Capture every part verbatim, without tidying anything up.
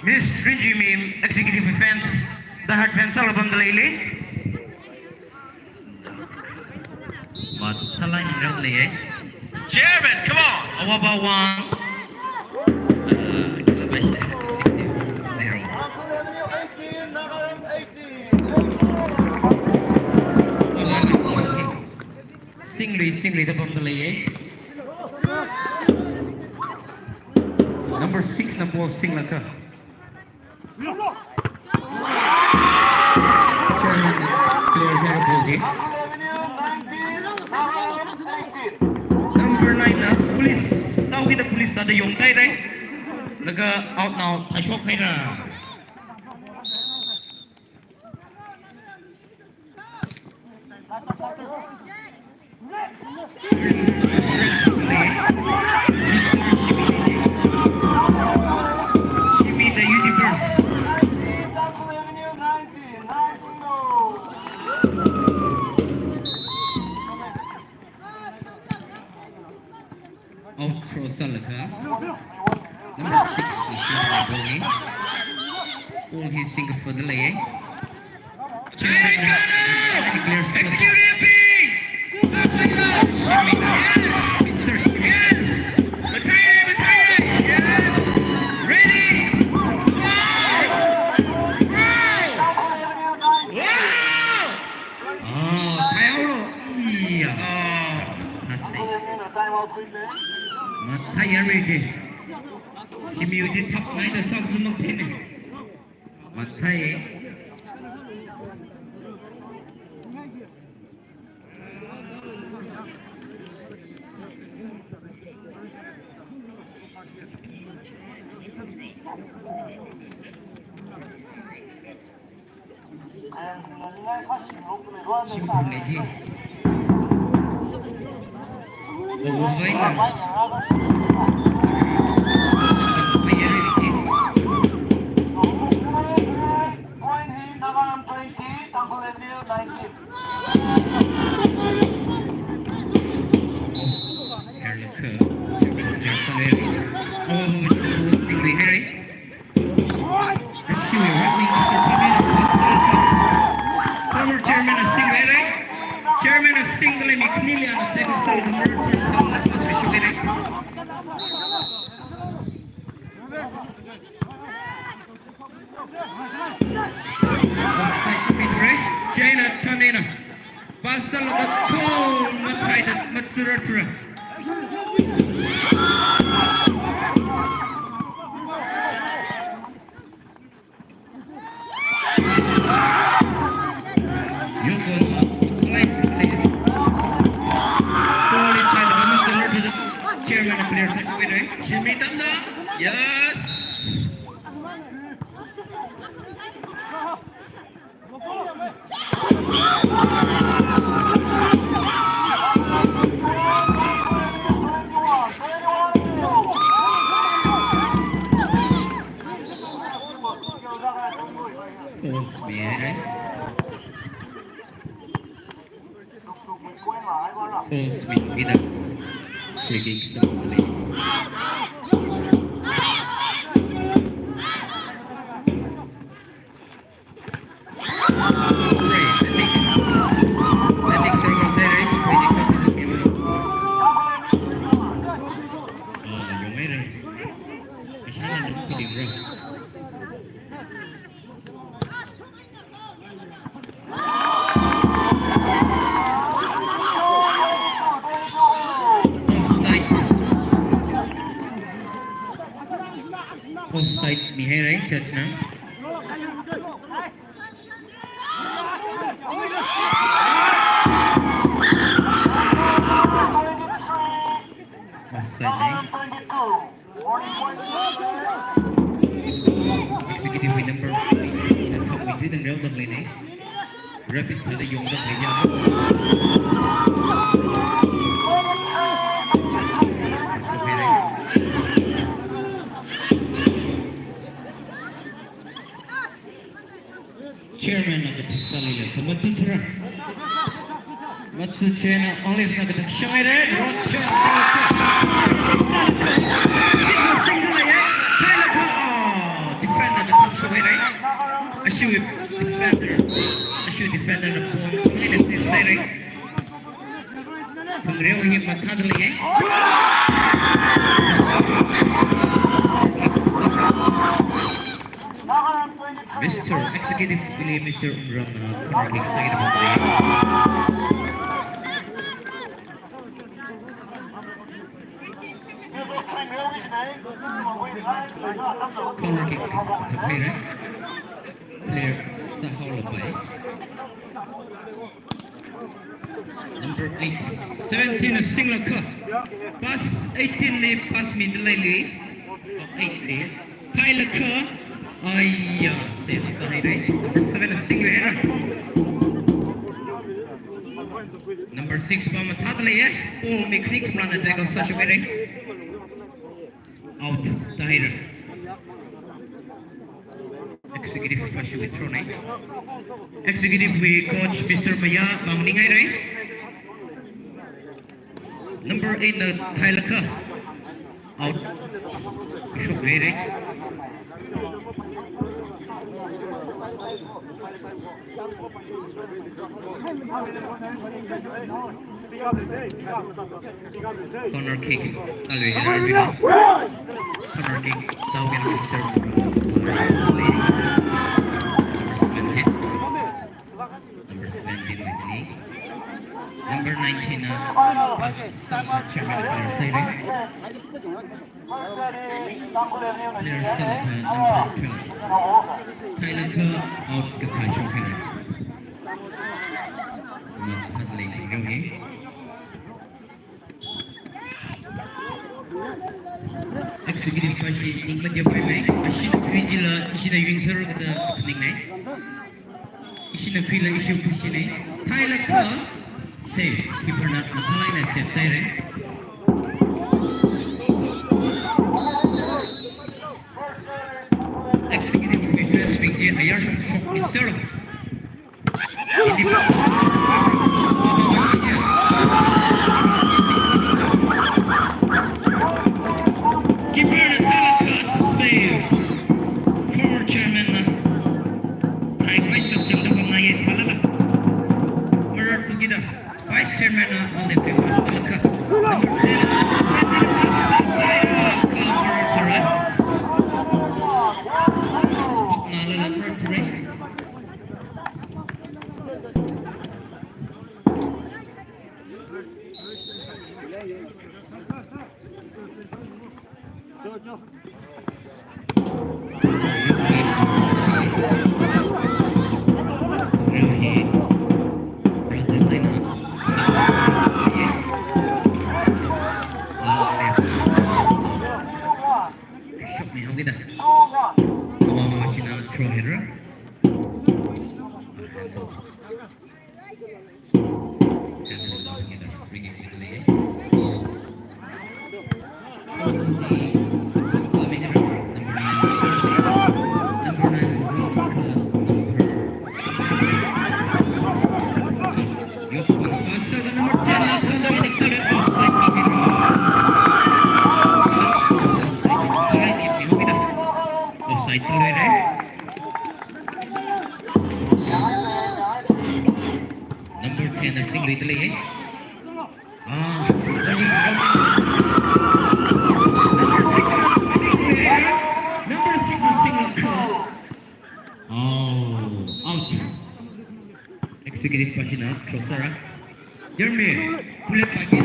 Miss Rinjimim, executive fans, diehard fans sālaga pamda leili. Mathālāk eina rāda leiya. Chairman, come on. Awaba Wang. Uh, executive, zero. Singri, Singri da pamda leiya. Number six na ball singlaga. Chairman, clear sāra ball chi. Number nine na police, sāhaokida police thāda yongda leira. Laga out now, thāshok haira. Shimi the Universe. Out throw sālaga. Number six, Nishi Boni. Ball hi singkafada leiya. Clear sālaga. Shimi. Mister Shimi. Ready? Wow! Wow! Ah, thaihaolo. Iya. Ah. Thāsai. Mathāi yare chi. Shimiwui chi thapngaida sākazum maktheine. Mathāi. Shimphung lei chi. Ogo vaina. Mayar chi. Point hi Nagaland twenty, Tangkhul N U nineteen. Hair look, uh, Singri hair. Oh, Singri hair. Former chairman of Singri, right? Chairman of Singri, mi khani liya na table sālaga, right? Offside, right? China, Tanena. Pass sālaga goal mathāida matsura tsura. Young goal. Goal in China, matsura tsura. Chairman of players, right? Shimi Tamda. Yes. Force mi hai. Force mi, mida. Free kick, so. Offside. Offside mihaira, judge na. Offside na. Executive number. Number three dang reo dang lei na. Rapid thāda yongda leiya. Chairman na kathik tali le, kha matsuthura. Matsuchena, Olive na kathak shangai re, Roger. Single, single, yeah. Hai la kha, oh, defender Ashiwui defender. Ashiwui defender na ball. Save sāhaira. Khangareo hi mathāda leiya. Mister Executive Willie, Mister Umram, uh, corner kick sāda leiya. Corner kick, it's a player. Player sāhaolapai. Number eight. Seventeen na singlakha. Pass eighteen li pass mida leili. Oh, eight li. Thailakha. Aiya, save sāhaira. Number seven na singhaira. Number six pa mathāda leiya. Ball mi khani khamrana tackle sāshokhaira. Out tāhaira. Executive pa ashiwui throw na. Executive wui coach Mister Maya mang ningai rai. Number eight na thailakha. Out. Shokhaira. Corner kick. Alvin Arvin. Corner kick. Tauvin Mister. Number seventeen with me. Number nineteen, uh, pass, uh, chairman, uh, saving. Player select, uh, number twelve. Thailakha out kathā shokhaira. Mathāda leireo hi. Executive pa ashi ning madia pai mai. Ashina khuijila, ishina yungser kada ning nai. Ishina khuila ishi pushina. Thailakha save. Keeper na mathālāk eina save sāhaira. Executive defense wing ji ayar shokshok misero. Keeper na thailakha save. Former chairman na thaikhavai shapchang da khamnaiya thalala. Marar thukida. Vice Chairman na only pass thailakha. Number ten, Nalala Murthy. Shokmi haokida. Mama mama shina throw header. Offside thaohaira. Number ten na singluida leiya. Ah, number six na singluida. Number six na singlu kha. Oh, out. Executive pa ashina throw sāra. Yarmi, bullet pa ki.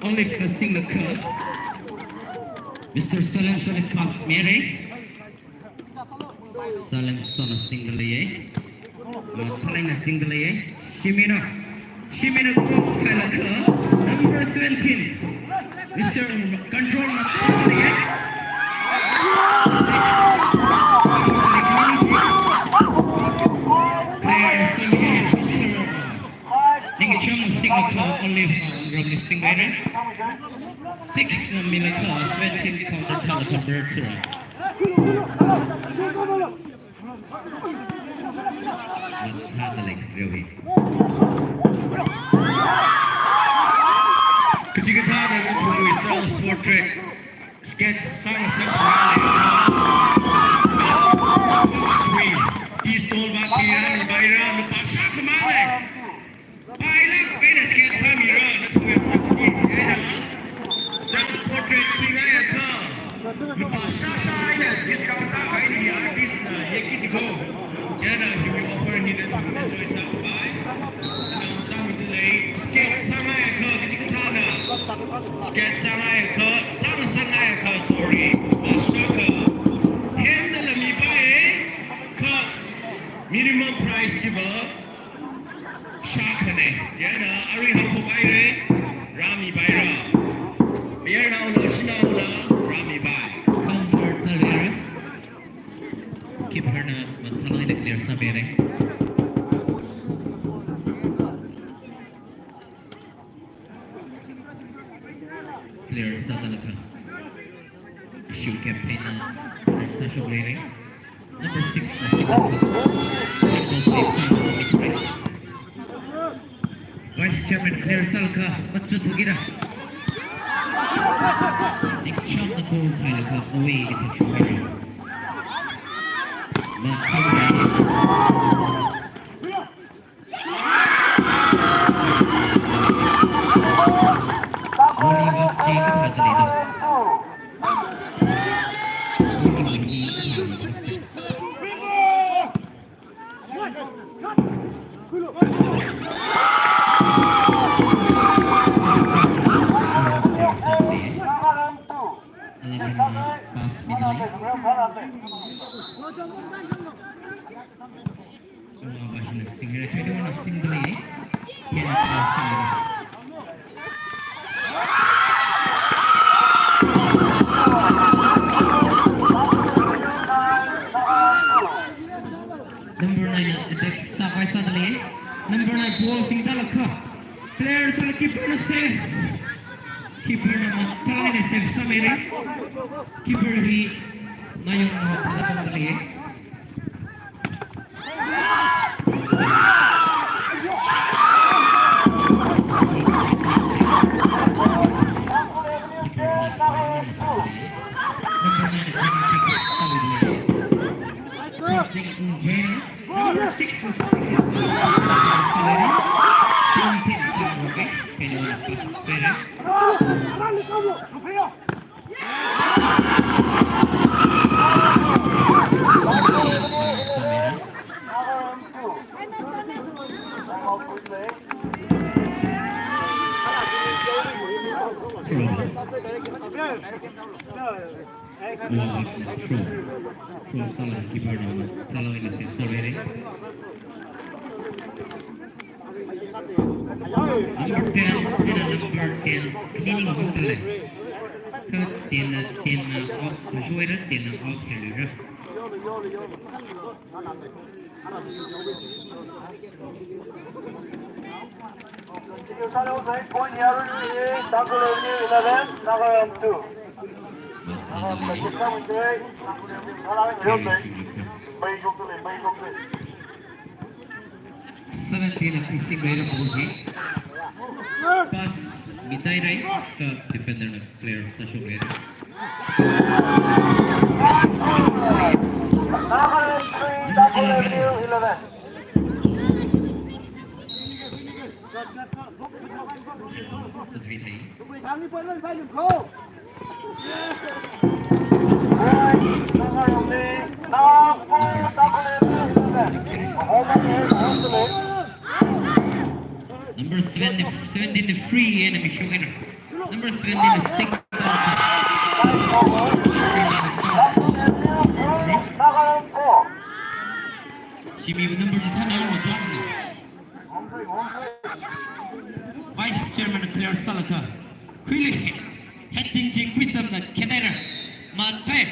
Olive na singlu kha. Mister Salem Salem pass mihaira. Salem Salem singda leiya. Mathālāk eina singda leiya. Shimina. Shimina goal thailakha. Number seventeen. Mister Control mathālāk eina. Player seventeen, Mister Ningchang singakha Olive, uh, Ramli singhaira. Six na milakha seventeen counter thailakha Murthy. Mathālāk eina reo hi. Kachikathāna nathumwui self portrait sketch sāngasakngai. Tea stall vāki rāmipaira, lupā shākhamang lei. Pailāk eina sketch sāmira, nathumwui shakti chieina. Self portrait khuingai akha, lupā shā shā eina discount tākahai hi artist na yeki jiko. Chieina hiwui offer hi nathumna enjoy sāpai. Anam sāmida lei, sketch sāngai akha, kachikathāna. Sketch sāngai akha, sāngasakngai akha, sorry, lupā shākha. Henda la mipai akha, minimum price chiva shākhana. Chieina arui haophok haira, rāmipaira. Mayarnaola, shanaola, rāmipai. Counter tali haira. Keeper na mathālāk eina clear sāmihaira. Clear sāda lāka. Issue captain na clear sāshokhaira. Number six na six. Vice Chairman clear sālāka, matsuthuki da. Nikchamna goal thailaga away kathakshokhaira. Mathālāk eina Pass middle. Number nine attack sākahai sāda lei. Number nine ball singda lāka. Player sāla keeper na save. Keeper na mathālāk eina save sāmihaira. Keeper hi Nayong na thāda tongda lei. Number six. Throw. Throw sāla keeper na thālāk eina save sāhaira. Number ten, ten, number ten, cleaning hotel. Kha ten, ten out, kashuaira ten out helira. Point here, Tangkhul eleven, Nagaland two. Seventeen na isi maira ball hi. Pass mitai rai, kha defender na clear sāshokhaira. Number eleven. Sāthai thai. Number seventeen, seventeen free eina mishok haira. Number seventeen six. Shimi number di thana lo. Vice Chairman clear sālāka. Khuili heading chi Khuisam na khethaira. Mathai.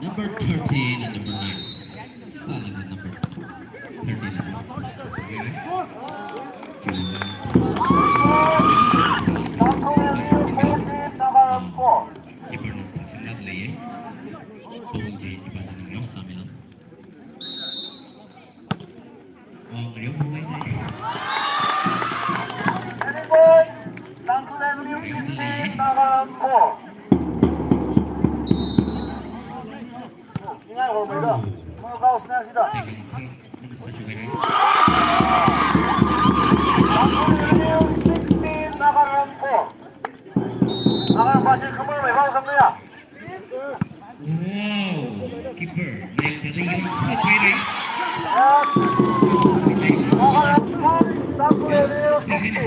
Number thirteen and number nine. Sālāka number thirteen. Keeper na thaksamla. Leiye. Pabung chi chipa chi ngareo sāmilo. Oh, ngareo pabung leiye. Ngareo leiye. Wow, keeper, nail tali yong sukwe re. Yong sukwe re.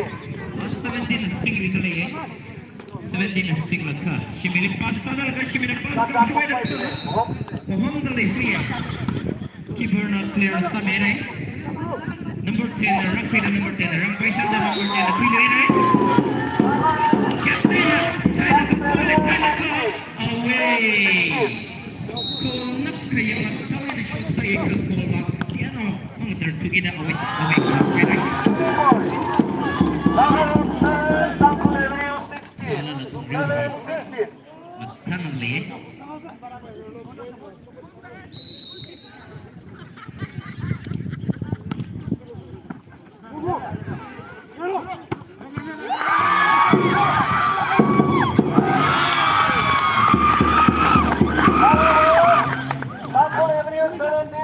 Seventeen sing ri kale. Seventeen sing lakha. Shimili pass sāda lakha, shimili pass sāda lakha. Pahomda lei free. Keeper na clear sāmire. Number ten na rākhuida, number ten na rāpaishāda, number ten na khuiluire. Captain na thailakha, kole thailakha. Away. Kona khayang athang eina shot sāya kha goal va. Yano, mang tar thukida away, away khuire. Sixteen. Mathāna lei.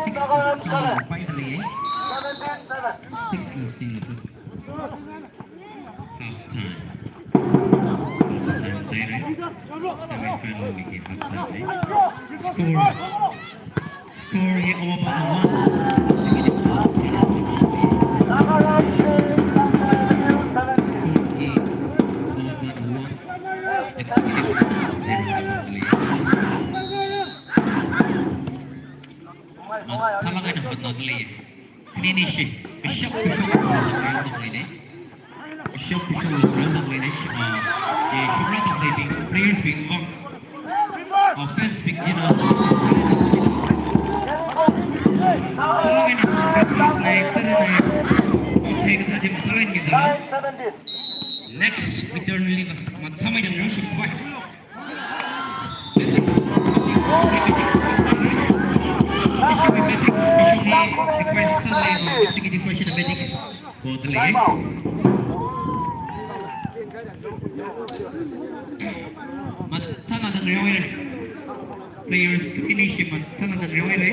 Six la sing, paida lei. Six la sing. Half time. Half time, semi-final wiki half time. Score. Score hi over by one. Score hi over by one. Executive. Mathālāk eina hotnada lei. Finish. Kashok, kashok. Kashok, kashok. Players bing. Offense bing. Next, eternally. Mathāmeida ngareo shapkhavai. Executive version of Medic. Mathāna ngareo haira. Players, finish mathāna ngareo haira.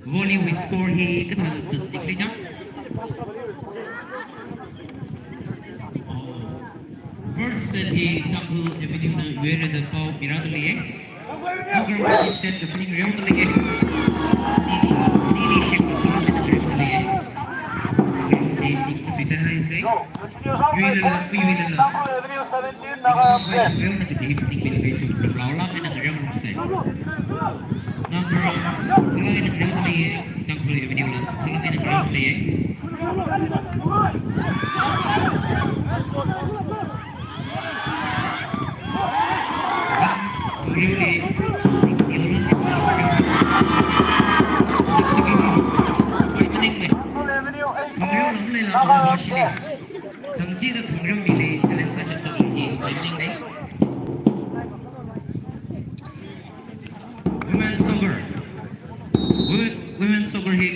Volley wui score hi kathāda zatli khala? First set hi Tangkhul Avenue na yuira da pao mirāda leiye. Ngareo set da phaning reoda leiye. Nili, nili shek da phaning reoda leiye. Ngareo chi ningsuida haisa. Yuilala, yuilala. Ngareo na kaji phaning bili bechum, raolāk eina ngareo rumsa. Ngareo, thalāk eina ngareo leiye. Tangkhul Avenue la, thalāk eina ngareo leiye. Women soccer. Wo-, women soccer hi.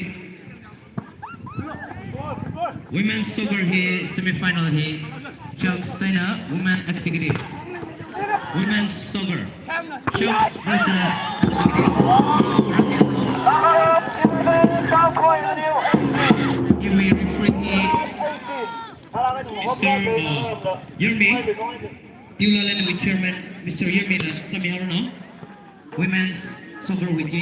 Women soccer hi semi-final hi Chucks eina Women Executive. Women soccer. Chucks versus Executive. Iwui referee hi Mister, uh, Yurmi. Tiulalen wui chairman, Mister Yurmi la sāmihaoranu. Women's soccer wui chi.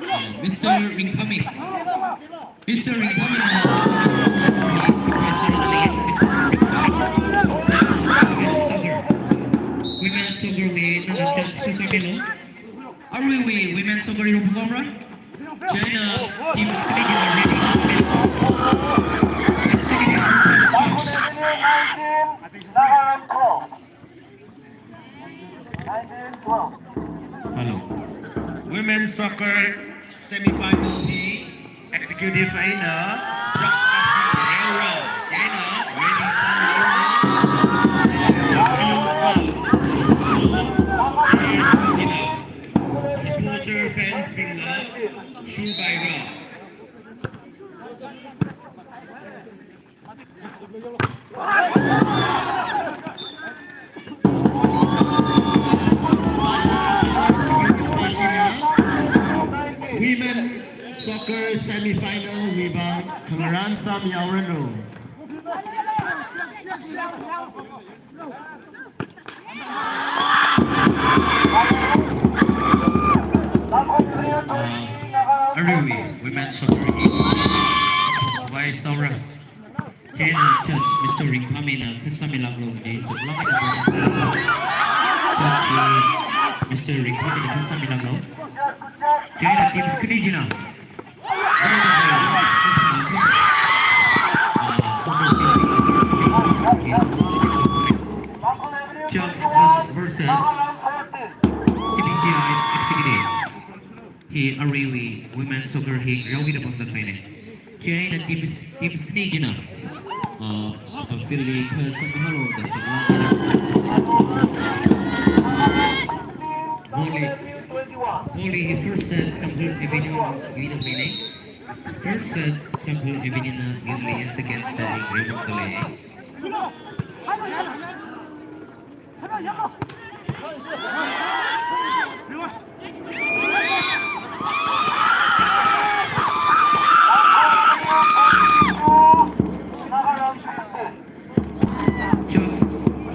Uh, Mister Ringkhami. Mister Ringkhami. Women's soccer. Women's soccer wui nana chance khuisāmilu. Aruiwui women's soccer hi rupagomra. China teams committee are ready. Nagaland Cross. Hello. Women's soccer semi-final hi executive eina Jacques Kashi Reora, chieina Reni Sanreora, supporter fans bingna shuipaira. Women soccer semi-final wui vang khangarān sāmihaoranu. Uh, aruiwui women's soccer hi vai saura. Chieina judge Mister Ringphamina kha sāmilāklu kaji sālākda judge Mister Ringphamina kha sāmilāklu. Chieina teams khani china Jacques versus T B C I executive. Hi aruiwui women's soccer hi rawi da bang da kaine. Chieina teams, teams khani china, uh, field li kha chang halo da sālākda. Volley. Volley hi first set Tangkhul Avenue wui da kaine. First set Tangkhul Avenue na win leiya, second set hi Rewa da lei. Jacques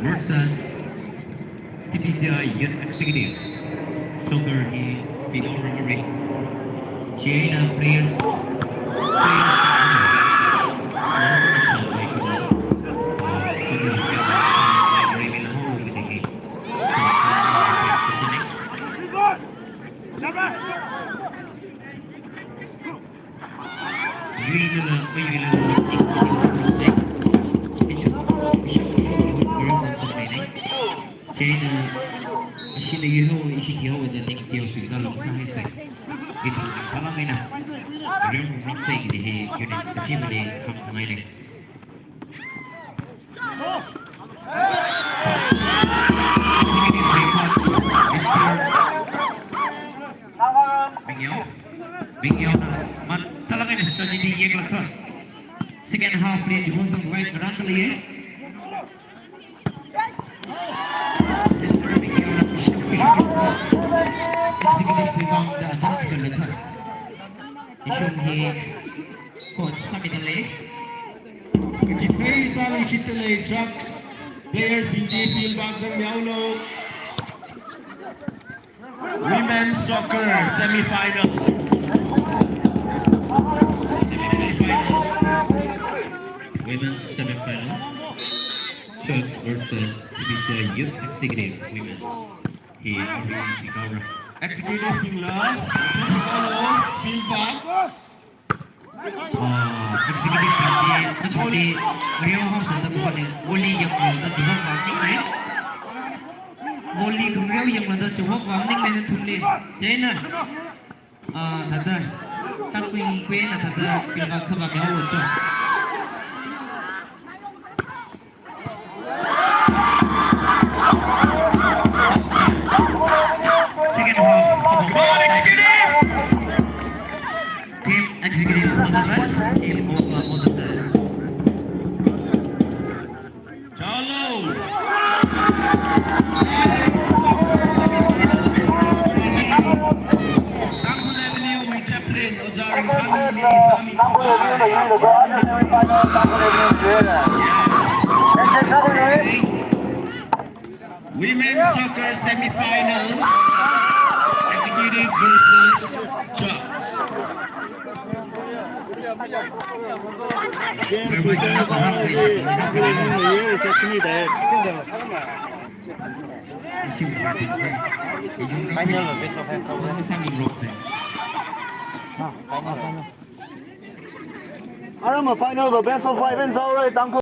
versus T B C I Youth Executive. Soccer hi pinaora mari. Chieina players, players, Chieina, ashina yuihaowa, ishi thihaowa da ning thihaosi da long sāhaisa. Hithāda phalāng eina rim raksai kaji hi unit thirty mali kham khangaine. Mister Mingyao, Mingyao na mathālāk eina strategy yeklakha second half li chihongsang right run leiye. Executive rebound da attack chikha lakha. Ishum hi coach sāmida lei. Kachithei sāluishitda lei, Jacques. Players bing chi field vak zangmihaolu. Women's soccer semi-final. Semi-final. Women's semi-final. Jacques versus T B C I Youth Executive Women. Hi, hi, hi, hi, hi. Executive bingla. Field vak. Ah, executive bing chi, nathumli, ngareo haosa da kupane, volley yanglu da chiwok vang ningne. Volley khangareo yanglu da chiwok vang ningne nathumli. Chieina, ah, thāda, takui kuina thāda, field vak khavā mihaolu cho. Second half. Team executive, all the best. Team Mopa, all the best. Chalo. Tangkhul Avenue wui chaplain, Ojā Ringphamli sāmi. Women's soccer semi-final. Executive versus Jacques. Final, best of five. Final, final. Arama final, best of five eina sāhaora, Tangkhul.